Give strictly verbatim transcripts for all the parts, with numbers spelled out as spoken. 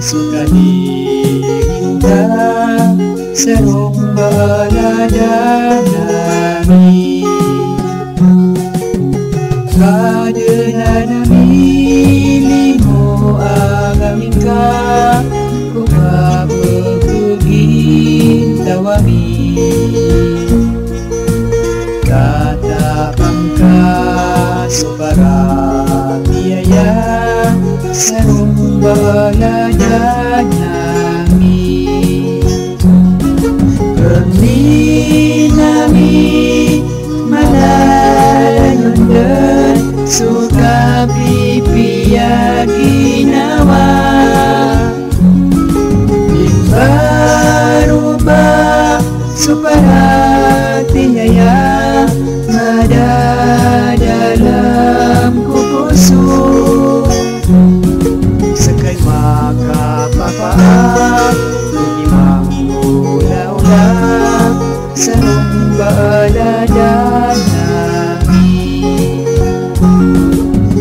so kalilinta sa romba a ladan ami. Kadnan ami, limo a gamin ka ko kapkhagintaw ami. Tatapang ka so paratiyaya sa romba a ladan ami. Pangnin ami, malalayon dn so kapipiya ginawa. Mimbaroba so paratiyaya madadalm ko poso. Skay makapapaat ko di manggolaola sa romba a ladan ami.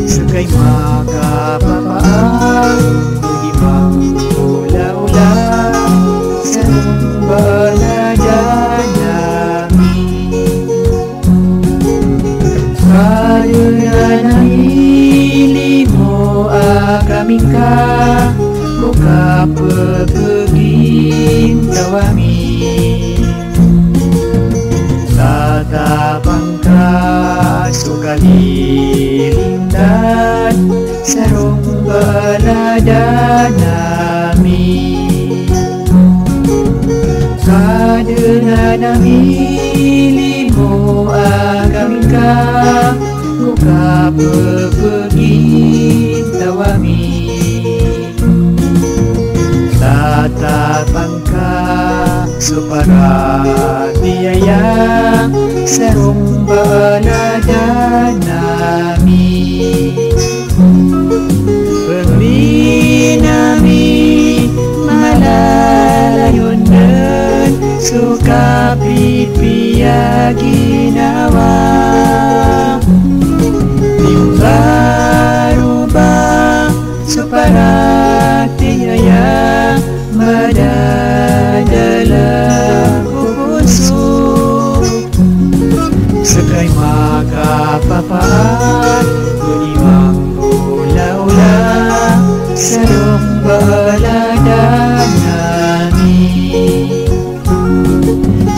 Skay makapapaat ko di manggolaola sa romba a ladan ami. Kadnan ami, limo a gamin ka ko kapkhagintaw ami. Tatapang ka so kalilinta sa romba a ladan ami. Kadnan ami, limo a gamin ka ko kapkhagintaw ami. Tatapang ka so paratiyaya sa romba a ladan ami. Pangnin ami, malalayon dn so kapipiya ginawa. Mimbaroba so paratiyaya madadalm ko poso. Skay makapapaat ko di manggolaola sa romba a ladan ami.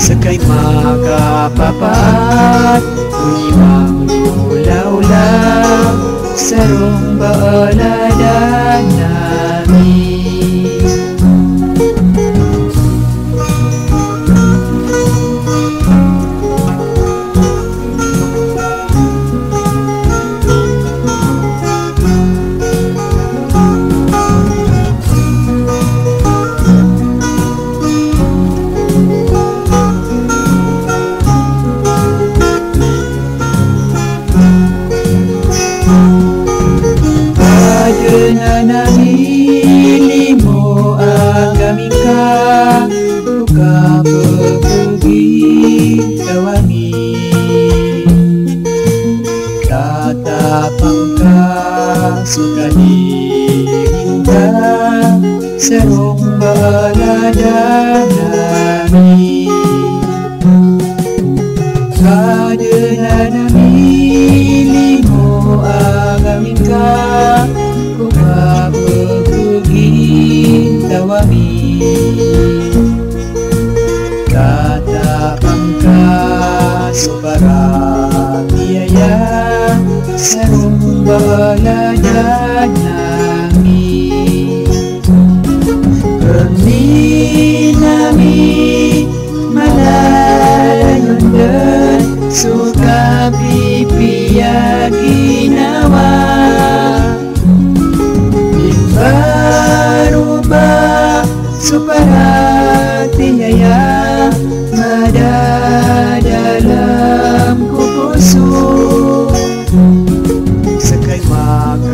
Skay makapapaat ko di manggolaola sa romba a ladan ami. Kadnan ami, limo a gamin ka ko kapkhagintaw ami. Tatapang ka so kalilinta sa romba a ladan ami. Kadnan ami, limo a gamin ka ko kapkhagintaw ami. Tatapang ka so paratiyaya sa romba a ladan ami. Pangnin ami, malalayon dn so kapipiya ginawa. Mimbaroba so paratiyaya madadalm ko poso. Skay maka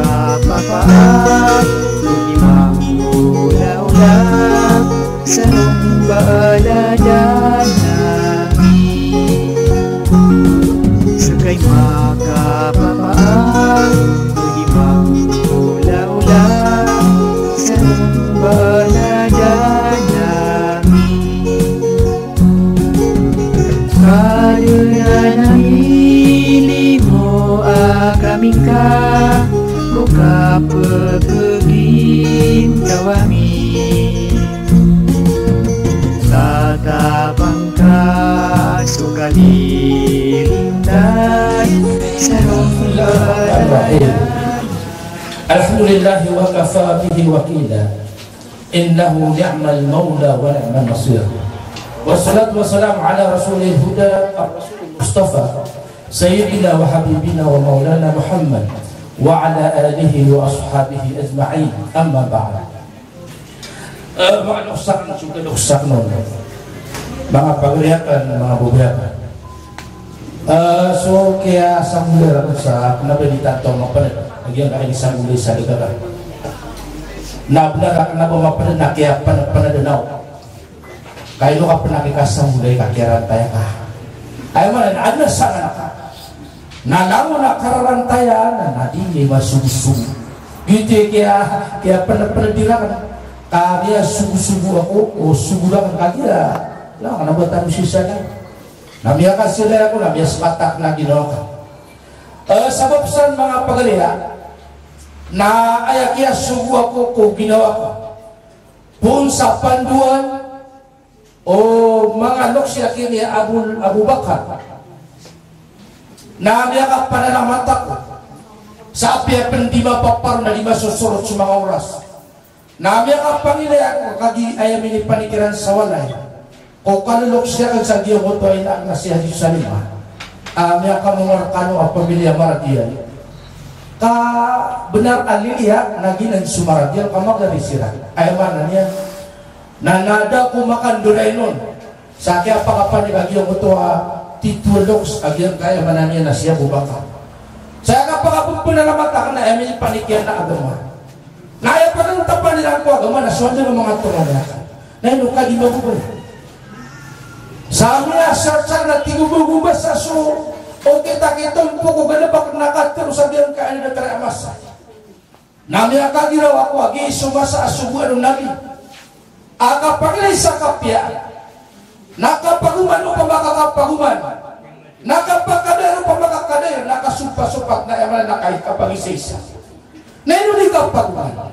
Ka ko kapekegin ka wami, tatapang ka so kalilintad sa lungkot. Alhamdulillah wa kafa bihi wakila. Innahu ni'mal mawla wa ni'man nasir. Wassalatu wassalamu ala rasulil huda, ar-rasulil mustafa, sayyidina wa habibina wa maulana Muhammad wa ala alihi wa ashabihi ajma'in. Amma ba'd. Eh, manga doksak, manga doksak non. Manga pagari akn, manga bobay akn. Eh, so kiyasambolay rakn sa kna ba di tanto mapened a giyangkai a sambolay sa degdeg. Na benar a kna ba mapened na kiyapened-pened aw. Ka ino ka pn a kikasambolay ka kiyarantaya ka. Aya maana niyan na adn a sangan ka. Na langon a kararantaya na, na di niyan masogosogo. Giyoto i kiya, kiyapened-pened iran. Ka miyasogosogo ako, o sogo rakn ka giya. Langon a ba tano sisaan. Na miyakasilay ako, na miyasepat akn a ginawa ka. Eh, sabap san manga pagari a, na aya kiyasogo ako ko ginawa ka poon sa pandoan o manga loks i aki niya Abu, Abu Bakar. Na miyakapanalamat ako sa apiya pn di mapaparo na di masosorot so manga oras. Na miyakapangilay ako kagiya aya minipanikiran sa walay ko kaloloks akn sa giyangkoto a ina akn a si Haji Salima. Ah, miyakamamar kano a pamilya maradiyan. Ka benar a liliya na giyanan so maradiyan ka magari siran. Aya maana niyan na, na da ako makandoray non sa kiyapakapanik a giyangkoto a tito a loks a giyangkai a maana niyan na si Abu Bakar. Sa aya kapakapepenalamat akn na aya minipanik iyan na agama. Na aya pagantapan iran ko agama na so anda a manga tonganay akn. Na ino ka di mabobay. Sa miyasarcar na tig o ba, o ba sa so, o kitakita on ko ko galebek na katero sa giyangkai a datar a masa. Na miyakagiraw ako a giya so masa a sogoan o Nabi a kapangilay sa kapiya, na kapagoman opama ka kapagoman, na kapakadair opama ka kadair, na kasopasopat, na aya maana na kai kapagisaisa. Na ino di kapagoman?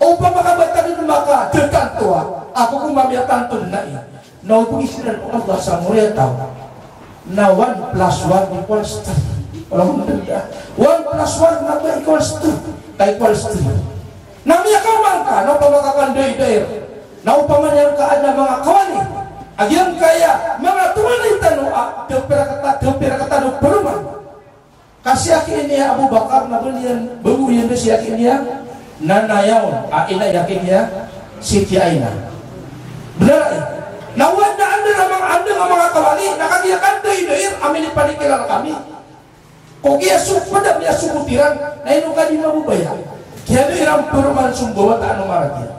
Opama ka ba tano makatetanto a, ako ko mamiyatanto dn ai. Na o begi siran o Allah sa moriyataw na one plus one equals three. Alhamdulillah. One plus one na ba equals two? Ka equals three. Na miyakaoma ngka na opama ka kandoidoir, na opama niyan ka adn a manga kawani a giyangkaya manga tonganay tano a da pira kata, da pira kata o paroman. Ka si aki niya Abu Bakar na ba niyan, ba bo iyan da si aki niya Nana Yawn, a ina i aki niya Siti Aina. Benar ai? Na o adn a anda a manga, anda a manga kawani, na kagiya kandoidoir a minipanikiran kami ko giya so pd a miyasogot iran, na ino ka di mabobaya? Kiyadoiran paroman so mbawataan o maradiyan.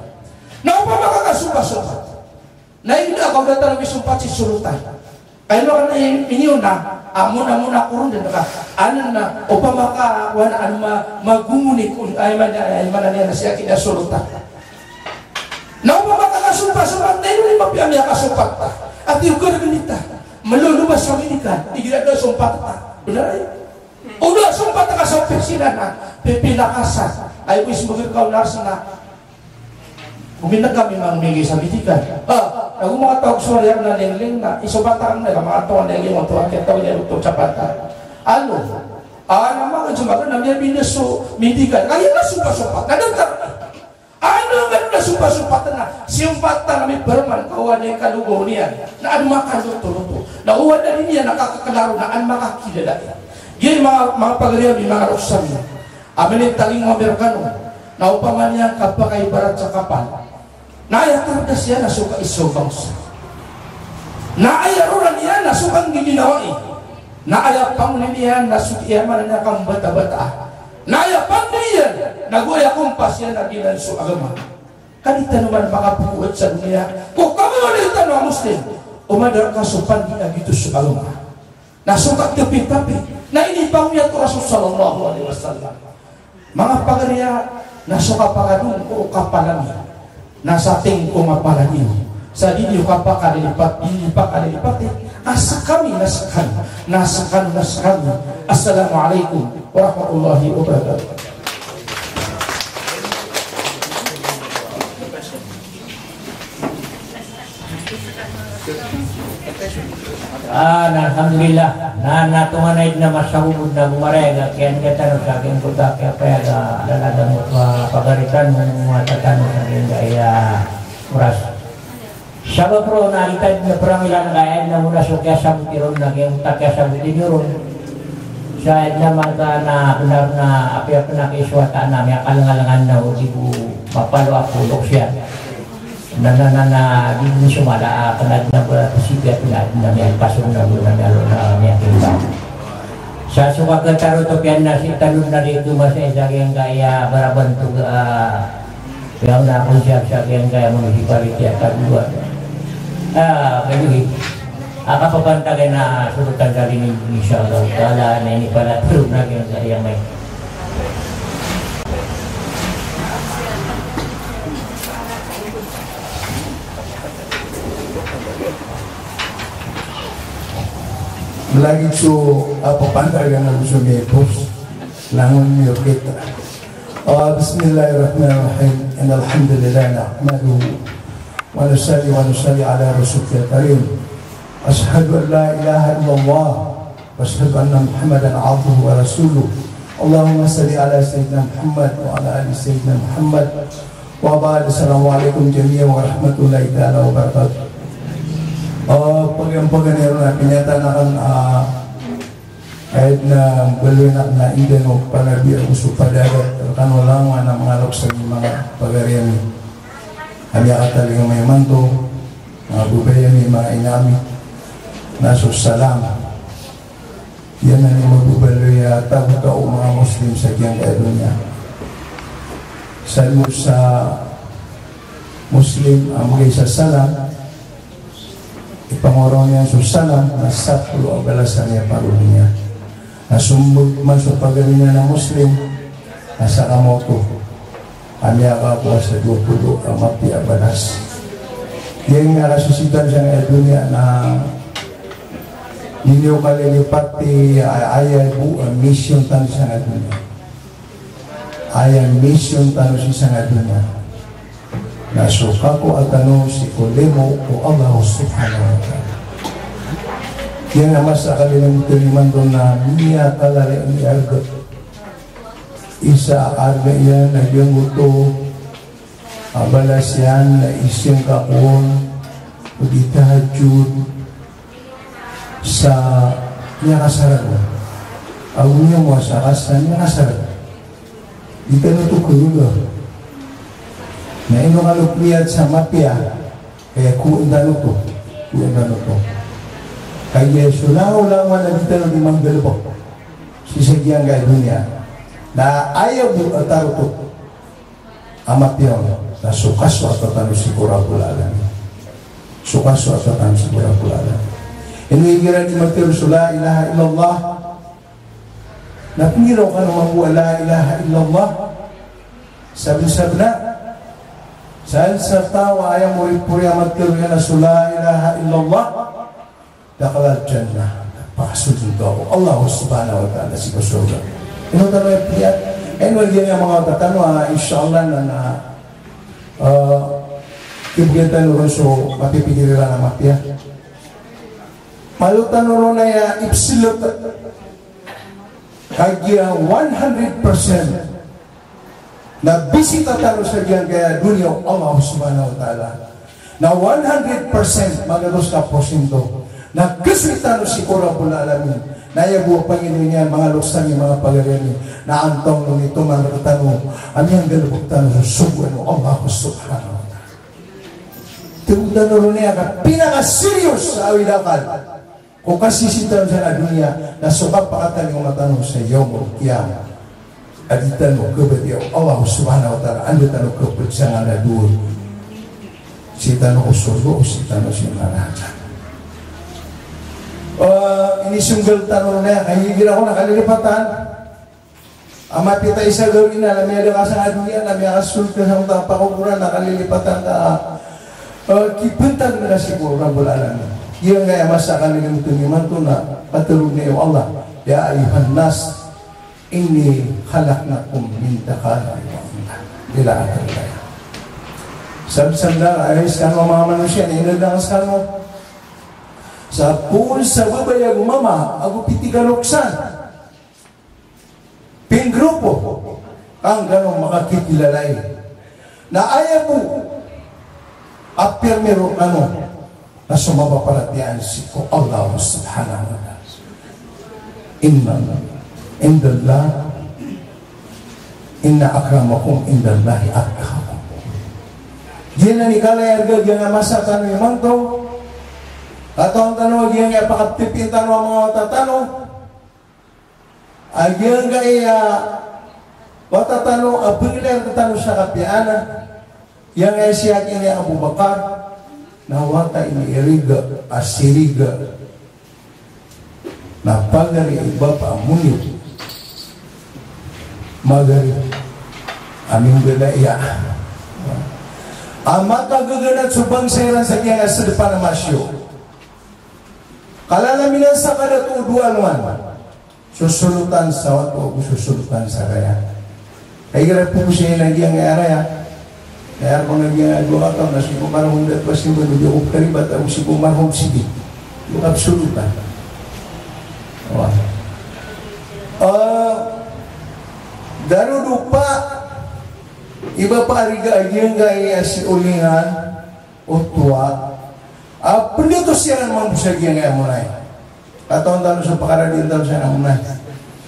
Na opama ka kasopasopat, na ino ka o da tano kisompat si solotan. Ka ino ka na i-, iniyo na, a mona-mona ko ron dn ka. Anan na, opama ka, wana an ma-, magomoni ko, ay man, ay man, ay man, si aki niya solotan. Na opama ka kasopasopat, na ino di mapiya miyakasopat ta. Ati o kargn ita. Malolobas sa medical, igira da sompat ta. Benar ai? O da sompat ka sa opisina na, pipilakasan. Ay, bo ismbagir ka o nars na. Gominda kami mangmigay sa medical. Ah, na go makatawag so Riyadh na Lingling na, isompat akn na, makatawag na Lingling, oto, akn tawag niyan, oto, sapatan. Ano? Ah, na manga sompat na, miyabinda so medical. Kaya na sompat-sompat. Na datar. Ano nga na sompat-sompat na, siyompatan ami paroman, kawan iyan kalogaw niyan. Na adn a makaloto-loto. Na o adn a di niyan na kakaklaro, na adn a makakilala iyan. Giya manga, manga pagari ami, manga lokes ami. A minitalingoma ami rkano, na opama niyan kapakaibarat sa kapal. Na aya tardas iyan na so kaiza o bangsa. Na aya rora niyan na so kanggiginawai. Na aya pangni niyan na so, aya maana niyan, kambata-bataa. Na aya pangni iyan na go aya kompas iyan na giyanan so agama. Ka di tano man makapokoat sa doniya ko kamaolay tano a Muslim o madar ka so pangni a giyoto so agama. Na so katapi-tapi na inipangni o Rasul sallallahu alaihi wasallam. Manga pagari a, na so kapakadong ko kapal ami na sa tingko nga pala niyo. Sa di niyo kapakalilipat, di niyo pakalilipati. Asa kami, na sa kami, na sa kami, na sa kami. Assalamu alaikum warahmatullahi wabarakatuh. Ah, na, alhamdulillah. Na, na, tonganay na masagod na bumaraya, kiyan katan sa akin kota, kiyapaya ga lalaga mo pa pagaritan mo, mo atatan mo sa akin kaya oras. Sabap roo na itad na prangilan ka, aya na mona so kiyasabot iron na kiyang ta kiyasabot iron. Sa aya na mata na benar na apiya pena kiswata na miyakalngalngan na o di ko mapalo a polok siya. Na, na, na, na, di ko somala a kenad na ba sipiya penad na miyalpason na bo na miyalo na miyakimba. Sa so kaketaro to piyan na si tanod na di ko masa isa kiyang kaya baraban to ga, ah, Kaya na ako siya, siya kaya, kaya municipality at Tagua. Ah, kayo eh. Aka papantagan na surutan sa rin, inshallah ta'ala, na ini pala true na kaya, kaya may. Lagi so, ah, papantagan na gusto niya i-post. Langon niyo kita. Ah, bismillahirrahmanirrahim. Innal hamdalillah nahmaduhu wa nusalli wa nusalli ala rasulihil karim. Ashhadu an la ilaha illallah wa ashhadu anna Muhammadan abduhu wa rasuluh. Allahumma salli ala Sayyidina Muhammad wa ala ali Sayyidina Muhammad. Wa ba'd, assalamu alaikum jami'an wa rahmatullahi ta'ala wa barakatuh. Ah, pagan-pagan iyan na pinyatan aken, ah, Aya na baloy na, na ingd o panabi ako so padagat, rkano langon a manga loks ami, manga pagari ami. Ami a katalingoma imanto, manga babay ami, manga ina ami, na so salam iyan na mababaloy a taw, taw, manga Muslim sa giyangkaya doniya. Salmo sa Muslim a mbgay sa salam, ipangoraw niyan so salam na sapolo a balas a miyaparoli niyan. Na sombot man so pagari niyan a Muslim, na saka maoto a miyakakowa sa dowa polo a mapiya a balas. Giyangkaya kasisitan sangkaya doniya na di niyo kalilipati a, aya bo a mission tano sangkaya doniya. Aya mission tano sii sangkaya doniya na so kakowa tano sii ko limo o Allah subhanahu wa ta'ala. Giyangkaya masa a kalilimoton imanto na miyakalala i arga. Isa a arga iyan na giyangkoto a balas iyan na isingka kon o di tahajjud sa miyakasarag. Ago miyamowasa ka sa miyakasarag. Di tano oto khaoga. Na ino kano pniyat sa mapiya, kaya kowaan tano oto. Kowaan tano oto. Kagiya so langolangon a di tano di manggalbk sii sa giyangkaya doniya. Na aya bo a tarotop a mapiya on na so kasoat tano sii ko Rabbul Alamin. So kasoat tano sii ko Rabbul Alamin. Ino igira di matharo so la ilaha illallah. Na pnggiraw kano mambo a la ilaha illallah. Sabnsabna sa, sa taw a aya moripori a matharo iyan a so la ilaha illallah. Dakhala al-jannah, pakasold o Allah subhanahu wa ta'ala sii ko sorga. Ino tano aya pniyat? Ino a giyangkaya manga wata tano a, insha Allah na, na, ah, kibgan tano ron so mapipikir iran a mapiya. Malo tano ron aya ipslot. Kagiya one hundred percent na bisita tano sa giyangkaya doniya o Allah subhanahu wa ta'ala. Na one hundred percent, magatos ka porsyento, na kasoy tano sii ko Rabbul Alamin. Na aya bo a pangni niyan, manga loks ami, manga pagari ami, na antong mitoman rktano a miyanggalbk tano so sogoan o Allah subhanahu wa ta'ala. Tero tano ron aya ka pinakaserious a awid a akal ko kasisitan sa doniya na so kapakatalingoma tano sa Yawmul Qiyamah. A di tano kabatiya o Allah subhanahu wa ta'ala, anda tano kapagsangan a dowa. Sii tano ko sorga, sii tano sii naraka. Ah, inisonggal tano ron aya, ka igira ko na kalilipatan. A mapiya ta isa gawii na, na miyada ka sa doniya, na miyakasold ka sa onta a pakokoran, na kalilipatan ka, eh, kibantag ka sii ko Rabbul Alamin. Giyangkaya masa a kalilimoton imanto na katharo niyan o Allah, ya ayyuhan nas, Inni khalaqnakum min dhakarin wa untha. Ila akhiril ayat. Sabap sa aya skano a manga manosiya na inadn skano sa poon sa babay ago mama ago pitikaloksan. Pinggrupo, angkano makakikilalai. Na aya bo a pirmiro kano na so mapaparatiyaya sii ko Allah Subhanahu wa Ta'ala. Inna, indallah, inna akramakum indallahi atqakum. Giyanan i kala i arga giyangkai a masa tano imanto, katawan tano giyangkai a pakaptipin tano a manga wata tano, a giyangkai a wata tano a pagilay tano sa kapiya anan, giyangkai si Akin Abu Bakar, na wata ini iriga a siriga na pagari i Bapa Munib Magari a mimbalaya a makagaganat so bangsa iran sa giyangkai a sadpan a masiyo. Kalalamin sa kadato o dowa alongan. Sosolotan sa wato ago sosolotan sa raya. Kagiya pagosay na giyangkai a raya. Kaya pangagiyangkai a dowa kataw na sii ko marhum dato a simba, di ako karibat ago sii ko marhum sii. Dowa kapsolotan. Wa. Ah, darodopa i bapa a riga a giyangkai a si Olingan Otowa. Ah, pndato siran mambo sa giyangkai a monay. Katawan tano so pakaradiyan tano sa giyangkai a monay.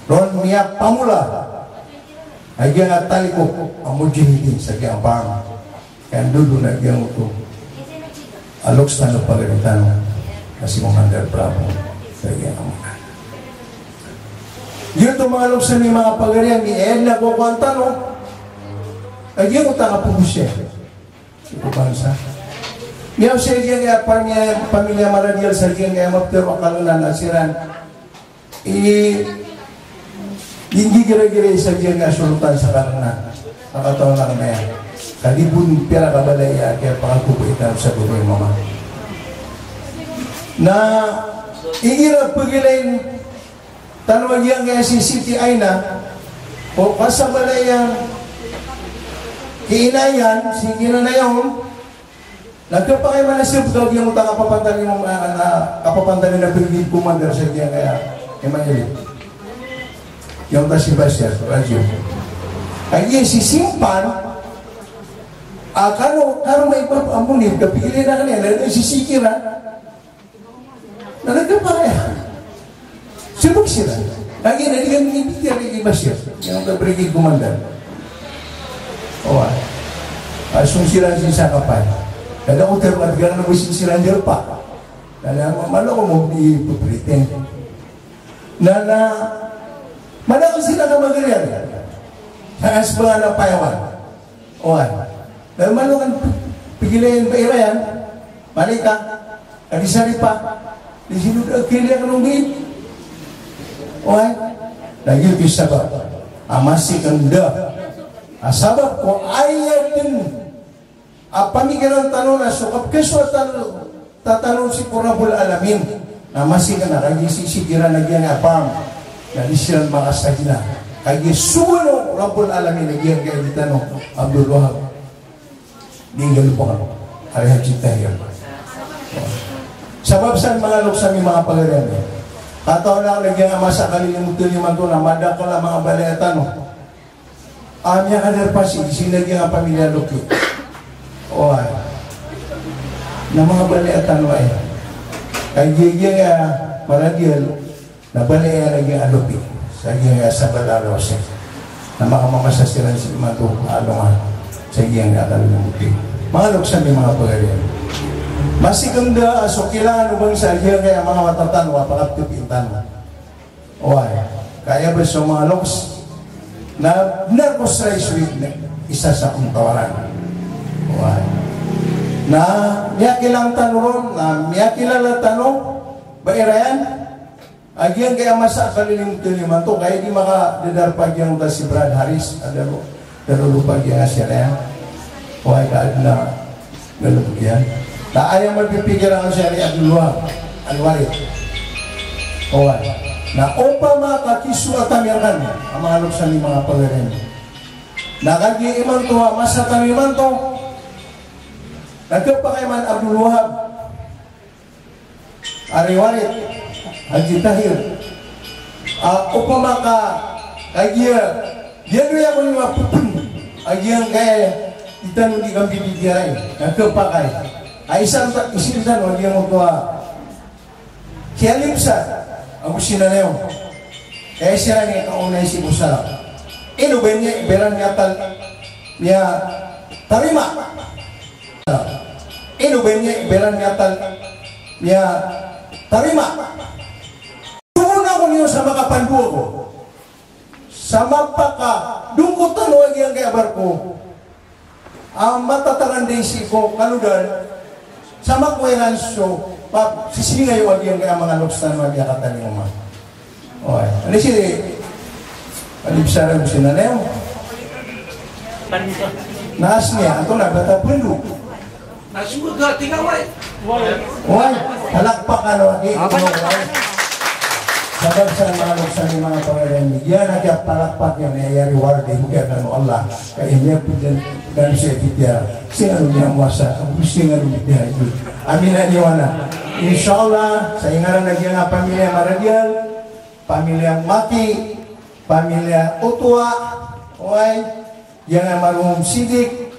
Ron miyapamola a giyangkai a taliko a mujahidin sa giyangkai a pang. Kaya ndodon a giyangkoto a loks tano pagari tano a si Commander Bravo sa giyangkai a monay. Giyoto manga loks ami, manga pagari ami, aya dn a kokowan tano a giyangkoto a kapagosay. Sii ko bangsa. Miyaosay giyangkai a pamilya, pamilya Maradial sa giyangkai a maptero a Kalangnan a siran i, i nggigiragiray sa giyangkai a solotan sa Kalangnan. Sa katawan a maya. Ka di bo pira ka balay a kiyapakakokoy tano sa goro i mama. Na igira pagilayn tano a giyangkai a si Siti Aina, o kasabalay iyan ki ina iyan, si ina iyan, na khapakay man a sii ko giyangkoto a kapapantagan iyan, a, a, kapapantagan iyan a brigade commander sa giyangkai a Imam Elite. Giyangkoto a si Bashir Rajiw. Kagiya si Simpan, a, kano, kano may pap-, amonib, kapigilay na kaniyan, na si Sikira. Na nagkapakay. Sibok siran. Lagi na di kami ibitiya ni Bashir, giyangkoto a brigade commander. Oway. Asong siran sii sa kapay. Kada ko termat gana na bo sii siran derpa. Na, na, malo ko mo di pupuritin. Na, na, malo ko sila na magariyan. Sa asbangan a payawan. Oway. Na malo kan pigilayan ba irayan, Malika, Adi Saripa, di sino da kiliya kano bi. Oway. Na giyoto i sabap a masi kanda a sabap ko aya dn a pamikiran tano na so kapkasowa tano tatano sii ko Rabbul Alamin. Na masi kanda kagiya si, si kiran a giyangkai a pam. Na di siran makasagina. Kagiya so Rabbul Alamin a giyangkai a di tano Abdul Wahab. Di nggalbk ari Haji Tahir. Sabap san manga loks ami, manga pagari ami. Katawan a lagid a masa a kalilimoton imanto na madakl a manga balay a tano a miyakadarpa sii, sii lagid a pamilya Loki. Oway. Na manga balay a tano aya. Kagiya giya Maradial na balay a lagid a Loki. Sa giyangkai a sabala a lawasay. Na makamamasa siran sii imanto a alongan. Sa giyangkai a kalilimoton. Manga loks ami, manga pagari ami. Masi kanda a so kilangan o bangsa a giyangkai a manga wata tano a pakaptipin tano. Oway, kaya ba so manga loks na bnar ko sray so ig na isa sa pntawaran. Oway. Na miyakilang tano ron, na miyakilala tano ba irayan a giyangkai a masa a kalilimoton imanto, kaya di makadadarpa giyangkoto a si Brad Harris, a daro, daro lopa giyangkai a siya na iyan. Oway, ka adn a Galbk iyan. Na aya mapipikiran siya ni Abdul Wahab Al-Walid. Oway. Na opama ka kisoat ami rkano a manga loks ami, manga pagari ami, na kagiya imanto a masa tano imanto, na khapakay man Abdul Wahab, Ari Warit, Haji Tahir. A, opama ka, kagiya, giya doya ko niyo a pphn a giyangkaya di tano di kambibigiyarai, na khapakay a isa, isa tano a giyangkoto a kiyalimsa ago sinanayaw. Kaya siran i kaonay sii ko sala. Ino ba ini, ba iran miyatal, miyatarima? Ino ba ini, ba iran miyatal, miyatarima? Toon ako niyo sa makapandowa ko sa mapakadongkot tano a giyangkaya barko a matataranday sii ko kalodan, sa makowa iran so pa, sisingay o a giyangkaya manga loks tano a miyakatalingoma. Oway. Ano si, ano i bsara ko sinanayaw? Na asniya, antonaa, bata pndo. Oway, palakpak ano, agi. Sabap sa manga loks ami, manga pagari ami, giyanan a kiyapalakpak iyan, aya reward iyan, giyanan o Allah. Ka aya pn dn, dn sii a pitiyara. Sii ngka dn miyamowasa, sii ngka dn pitiyara. Amin a niyo ana. Insha Allah, sa ingaran a giyangkaya pamilya Maradial, pamilya Maki, pamilya Otowa, oway, giyangkaya Marhum Sidik,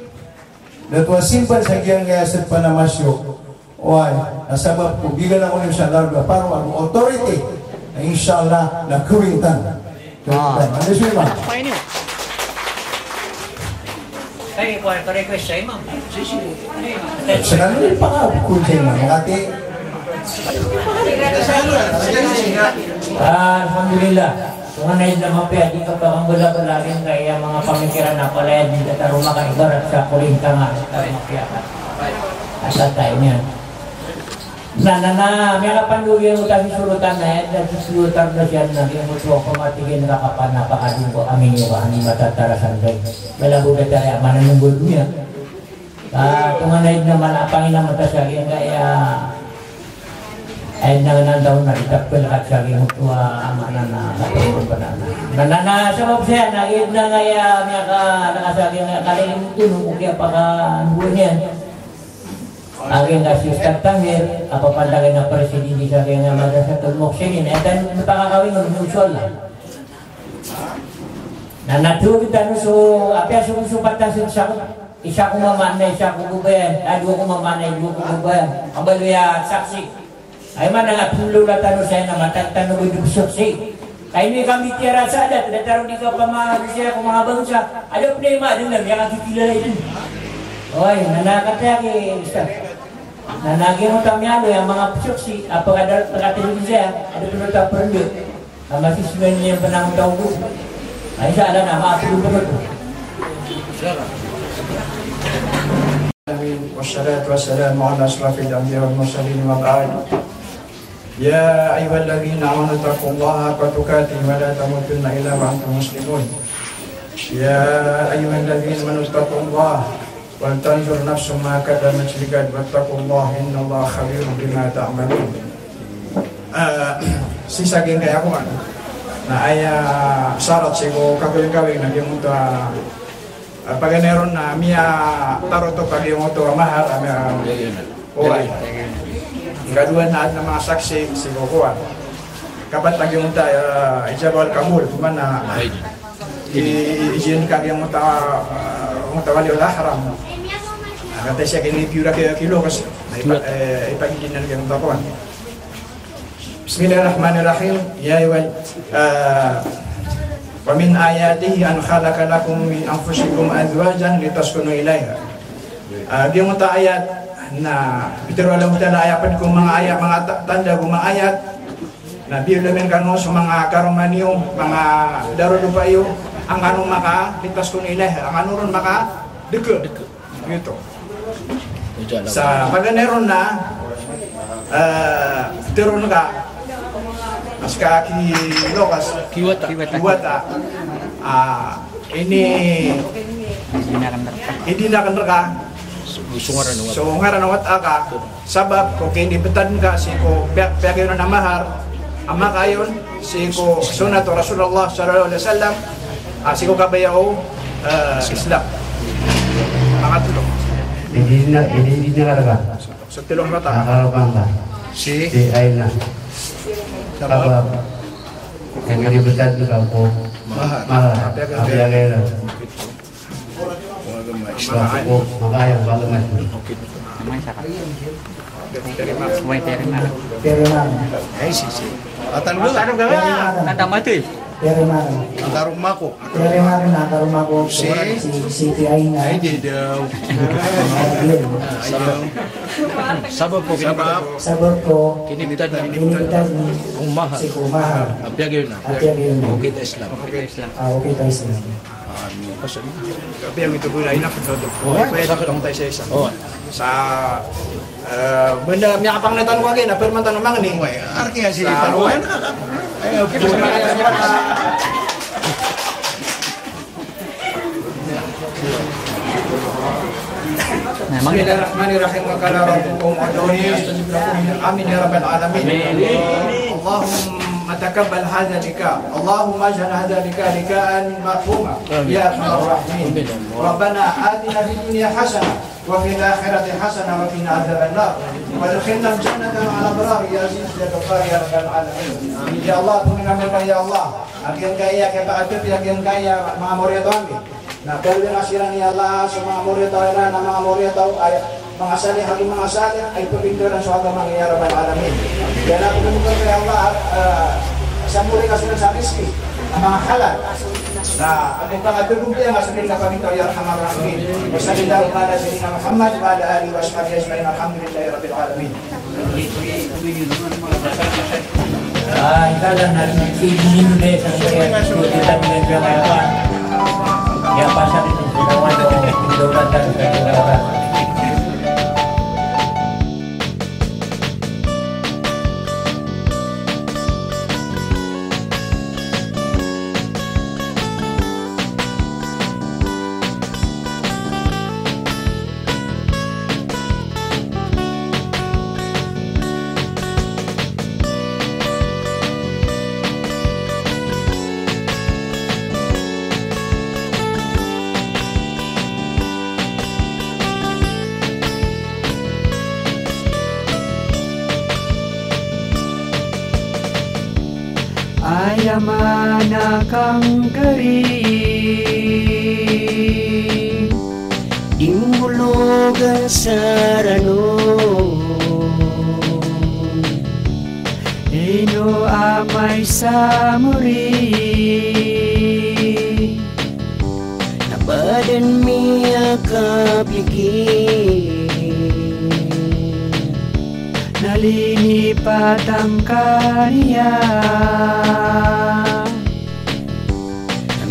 Dato a Simban sa giyangkaya Sdpan a Masyo. Oway, na sabap ko bigan ako niyo sa larga paro ago authority, na insha Allah na kawing tano. Kawing tano. Ano si Imam? Ay, kuwan, pa-request sa Imam. Sa nano ipakabukol sa Imam? Makati. Ah, alhamdulillah. Tonganay na mapiya, di ka pagambala-bala rin kaya manga pamikiran a palaya di ka taroma ka ibarat sa kuling tanga. Mapiya ka. Asa tayo niyan. Na, na, na, miyakapandowa giyoto a sisolotan na, eh, na sisolotan na siyan na, giyoto a pamatigen ka kapan a pakadingko, amin iyo ka, ani matatarasan ka. Balago ka tari a mananonggol niya. Ah, tonganay na mala a panginamata sa giyangkaya, eh, na, na, na, na, itapel ka sa giyoto a, ama na, na, na, na, na, na, sabap siya, na, giyangkaya, miyaka, na, sa giyangkaya, kalilimuton, o kiyapakanuwa niyan. Agi nga si Ustadh Tahir, a papantagan a presidente sa agi nga Madrasatul Muhsinin, e tano pakakawingon, insha Allah. Na nathawag tano so, apiya so, so patas sa isa ko mama na isa ko babayan, a dowa ko mama na dowa ko babayan. Abaloy a saksi. Ay man nga polo la tano sa ina, matag tano ko dugso si. Kay ini kami tiyara sa adat, datar di ka pamagsiya ko manga bangsa. Adat na ima din na, miyakakikilala din. Oy, na nakataya ki Ustadh. Na nagi mo tamiyan, ya manga psyoksi, apa kadal, pagkatili siya, ada pun ta perlu. Ama si sunan niya panang tao ko. Ay sa ala na, maapil ko. Amin. Wassalatu wassalamu ala asrafil anbiya wal mursalin wa ba'd. Ya ayyuhalladzina amanu taqullaha haqqa tuqatih wa la tamutunna illa wa antum muslimun. Ya ayyuhalladzina amanu taqullaha wal tanzur nafsum ma qaddamat lighad wattaqullaha innallaha khabirum bima ta'malun. Ah, sii sa giyangkaya kowan. Na aya sarat sii ko kagawing-gawing na giyoto a Ah, paganay ron na miyatarotop a giyoto a mahar, a miya, oway. Ikadowa na adn a manga saksi sii ko kowan. Kapat a giyoto a, ah, ijabah al-qabul, mana i, i, ijin ka giyoto a, ah, giyoto a wali al-mahram. Ah, kataya siya kini piyora ki, kiloks. Na ipa, eh, ipagidin na giyoto a kowan. Bismillahirrahmanirrahim. Ya ayyuhal, ah, wa min ayatihi an khalaqa lakum min anfusikum azwajan litaskunu ilaiha. Ah, giyoto a ayat na pitharo o Allahu Ta'ala, aya pd ko manga ayat, manga ta-, tanda ko manga ayat, na biyola ami rkano so manga karoma niyo, manga darodopa iyo, angkano maka, litaskunu ilaiha, angkano ron makadka. Giyoto. Sa paganay ron na, eh, tharoon ka, a ska kiloks, kiwata. Kiwata. Ah, ini, idinakan rka. So ngaran o wata ka. Sabap ko kinibtad ka sii ko piya-, piyagiyonan a mahar, a maka ayon, Sii ko sunnat o Rasulullah sallallahu alaihi wasallam, ah, sii ko kabaya o, eh, Islam. Pangatlo. Ini na, ini, ini na ka. So tlo a mata. Akal bangka. Si? Si Aina. Sabab? Sabab. Kami di besar di kampung. Mahal. Mahal. Tapi agak. Tapi agak. Makaya, makaya. May isa ka. May terima. Terima. Ay, si, si. Atan mo. Atan mo. Terima. Antar rumah ko. Terima, antar rumah ko. Si. Si, si, si Aina. Ay, di daw. Ay, di. Ay, di daw. Sabab ko. Sabab. Sabab ko. Kinibtad. Kinibtad. Umah. Si Umah. Apiya giyo na. Apiya giyo na. Okay ta Islam. Okay ta Islam. Ah, okay ta Islam. Kapiya mito ko na ina ko to. Oh, kaya sa katong tayo sa isa. Oh. Sa, eh, banda miyakapangnetan ko agi na perman tano mangni. Arki nga si sa Paruan. Ay, okay. Bismillahirrahmanirrahim. Qala rabbukum ud'uni astajib lakum. Amin ya rabbal alamin. Amin. Allahumma taqabbal hadha liqa. Allahumma ij'al hadha liqa liqa'an marhuma. Amin. Ya arhamar rahimin. Amin. Rabbana atina fid dunya hasanah wa fil akhirati hasanah wa qina adzaban nar. Wa adkhilnal jannata ma'al abrar ya aziz ya ghaffar ya rabbal alamin. Ya Allah, tonganay kami, ya Allah. Apiya giyangkaya kiyapakatotop, apiya giyangkaya manga moriyataw ami. Na pagari nga siran, ya Allah, so manga moriyataw iran, na manga moriyataw, ay, manga salih, ago manga salih, ay pagari iran so agama nga, ya Rabbal Alamin. Kiyapakatotop, ya Allah, eh, sa mori ka siran sa rizki, na manga halal. Na, ago pangatogon ka, ya Allah, siran na pagari, ya Arhamar Rahimin. Wa sallallahu ala sayyidina Muhammad wa ala alihi wa sahbihi ajma'in. Alhamdulillahi Rabbil Alamin. Aya maana kangkari di mbologan sa rano. Ino amay sa mori na badan miyakapikir na linipatan ka niyan.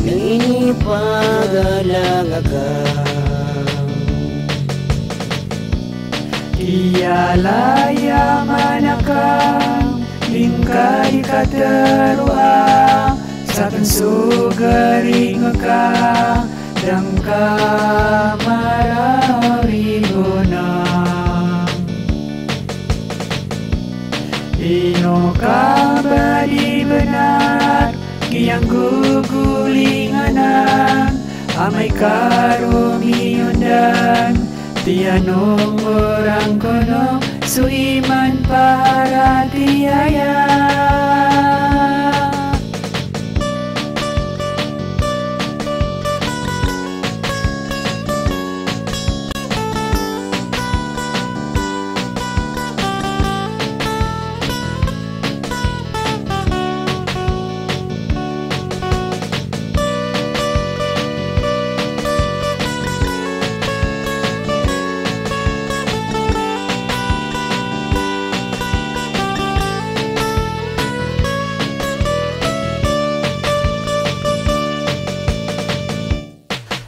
Minipagalang aka. Iyalaya manaka, di ngka di kateroa, sakn so garing ka, da ngka mararigona. Ino ka ba di bnar, giyangkoto golingan, amay ka roo miyondan, tiyanong o rangkono so iman paratiyaya.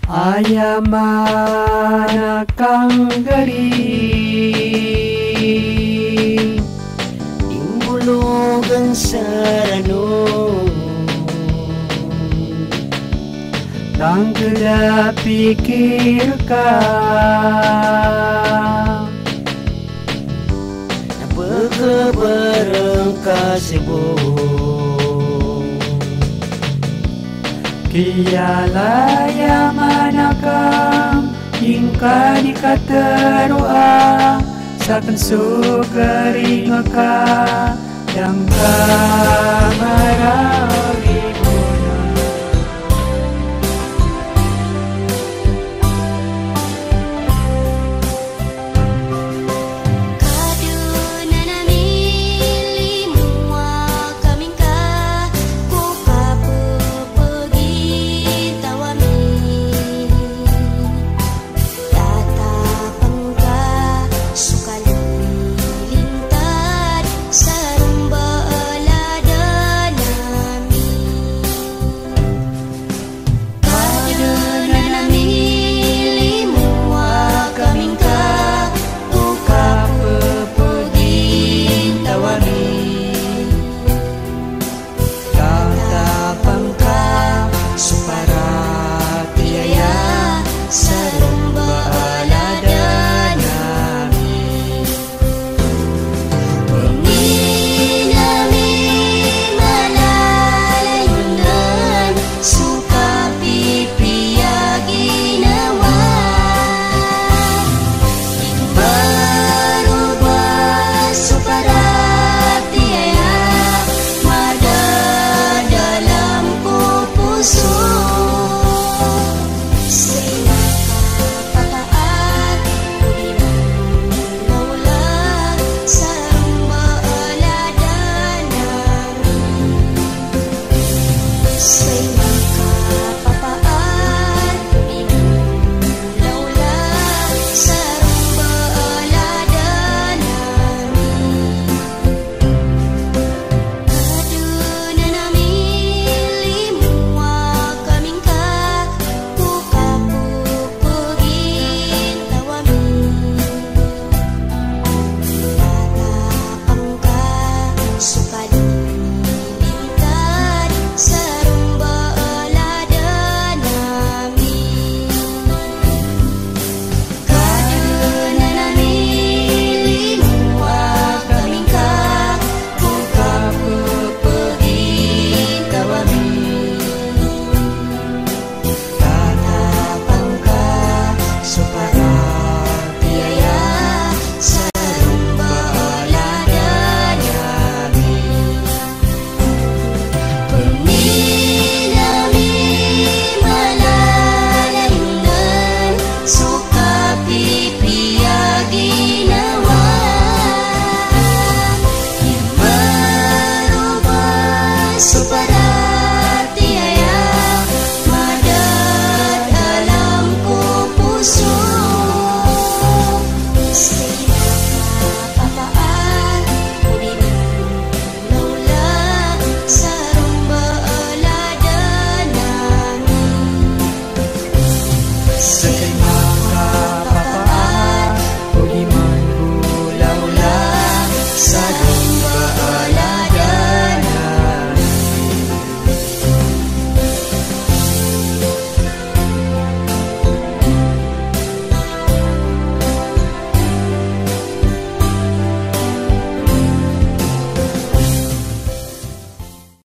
Aya maana kangkari di mbologan sa rano. Tangkd a pikir ka na pkhabarn ka sii bo. Iyalaya manakam ingka di kateroa, saken so garing ka dangka mara